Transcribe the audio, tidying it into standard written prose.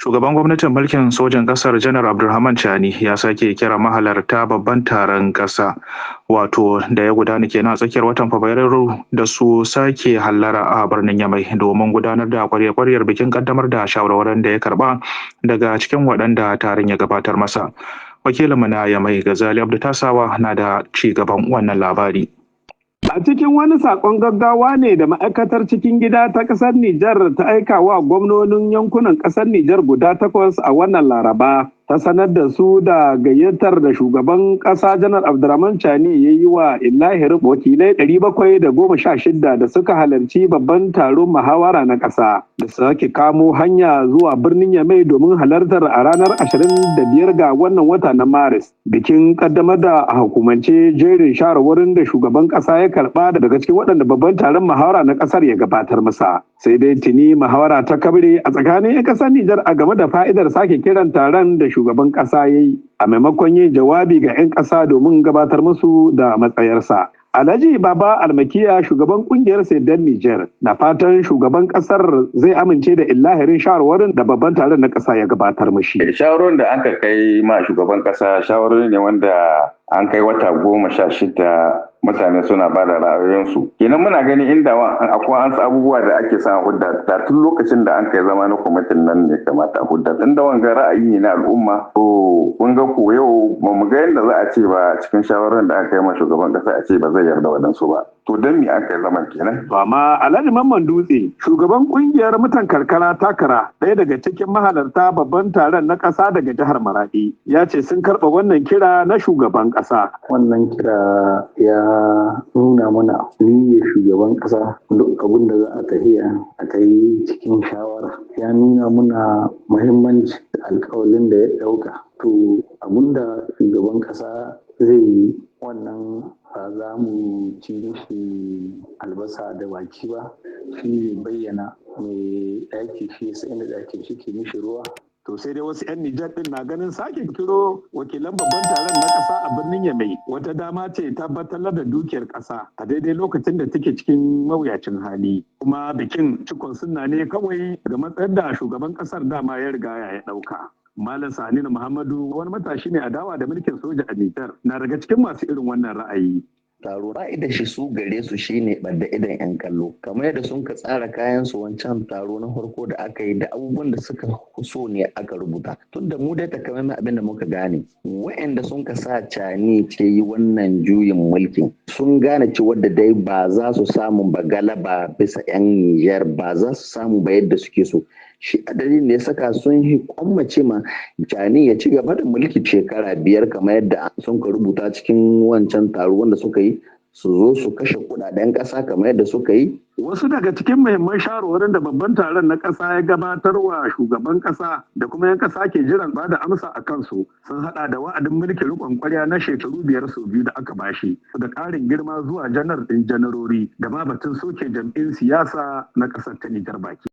Shugaban gwamnatin mulkin sojan kasar, Janar Abdulrahman Chani, ya sake kira mahalarta babban taron kasa, wato da ya gudana kenan a tsakiyar watan Fabrairu, da su sake hallara a birnin Yamai domin gudanar da kwarya-kwaryar bikin kaddamar da shawarwarin da ya karba daga cikin waɗanda taron ya gabatar masa. Wakilinmu na Yamai, Gazali Abdu Tasawa, na da ci gaban wannan labari. A cikin wani sakon gaggawa ne da ma'aikatar cikin gida ta ƙasar Nijar ta aika wa gwamnonin yankunan ƙasar Nijar guda takwas a wannan Laraba, ta sanar da su da gayyatar da shugaban ƙasa Janar Abdurrahman Chani ya yi wa illahirin wakilai 716 da suka halarci babban taron muhawara na ƙasa da sake kamo hanya zuwa birnin Yamai domin halartar a ranar 25 ga wannan wata na Maris, bikin ƙaddamar da a hukumance jerin shawarwarin da shugaban ƙasa ya karɓa daga cikin waɗanda babban taron muhawara na ƙasar ya gabatar masa. Sai dai tuni muhawara ta kabre a tsakanin 'yan ƙasar Nijar a game da fa'idar sake kiran taron da shugaban ƙasa ya yi a maimakon yin jawabi ga 'yan ƙasa domin gabatar musu da matsayarsa. Alhaji Baba Almakiya, shugaban kungiyar Saidan Nijar, na fatan shugaban kasar zai amince da illahirin shawarwarin da babban taron na ƙasa ya gabatar mashi. Shawarorin da aka kai ma shugaban ƙasa shawarori ne wanda an kai wata 16 mutane suna ba da ra'ayoyinsu. Kenan muna gani inda akwai an abubuwa da ake sa hudda da tun lokacin da an kai zama na kwamitin nan ne kamata a hudda. Tun da wanga ra'ayi ne na al'umma, to kun ga ko yau ba mu ga yadda za a ce ba cikin shawarar da aka yi ma shugaban kasa a ce ba zai yarda waɗansu ba. To don me aka yi zaman kenan? To amma Alhaji Mamman Dutse, shugaban kungiyar mutan karkara takara, ɗaya daga cikin mahalarta babban taron na ƙasa daga jihar Maradi, ya ce sun karɓa wannan kira na shugaban ƙasa. Wannan kira ya nuna mana niyyar shugaban ƙasa, duk abin da za a tafiya a ta yi cikin shawara. Ya nuna mana muhimmanci alkawalin da ya ɗauka. To abin da shugaban ƙasa zai yi, wannan ba za mu ci mishi albasa da baki ba, shi ne bayyana mai ɗaki shi sai inda ɗakin shi ke mishi ruwa. To sai dai wasu 'yan Nijar din na ganin sake kiro wakilan babban taron na ƙasa a birnin Yamai wata dama ce tabbatar da dukiyar ƙasa a daidai lokacin da take cikin mawuyacin hali. Kuma bikin cikon sunna ne kawai ga matsayar da shugaban ƙasar dama ya riga ya ɗauka. Malam Saninu Muhammadu, wani matashi ne adawa da mulkin soja a Nijar, na daga cikin masu irin wannan ra'ayi. Taro ra'ida shi su gare su shine ɓadda idan 'yan kallo, kamar yadda sun ka tsara kayan su wancan taro na farko da aka yi da abubuwan da suka so ne aka rubuta. Tun da mu dai takamaiman abin da muka gane, wa'anda sun ka sa Cani ce yi wannan juyin mulkin sun gane cewa da dai ba za su samu ba galaba bisa 'yan Nijar, ba za su samu ba yadda suke so. Shi adadin da ya saka sun yi kwammace ma Cani ya ci gaba da mulki shekara 5 kamar yadda sun ka rubuta cikin wancan taro wanda suka yi, su zo su kashe kudaden kasa kamar yadda suka yi. Wasu daga cikin muhimman shawarwarin da babban taron na ƙasa ya gabatar wa shugaban ƙasa da kuma 'yan ƙasa ke jiran ba da amsa a kansu sun hada da wa'adin mulkin riƙon ƙwarya na shekaru 5 sau biyu da aka bashi, da ƙarin girma zuwa janar ɗin janarori, da ma batun soke jam'in siyasa na ƙasar ta Nijar baki.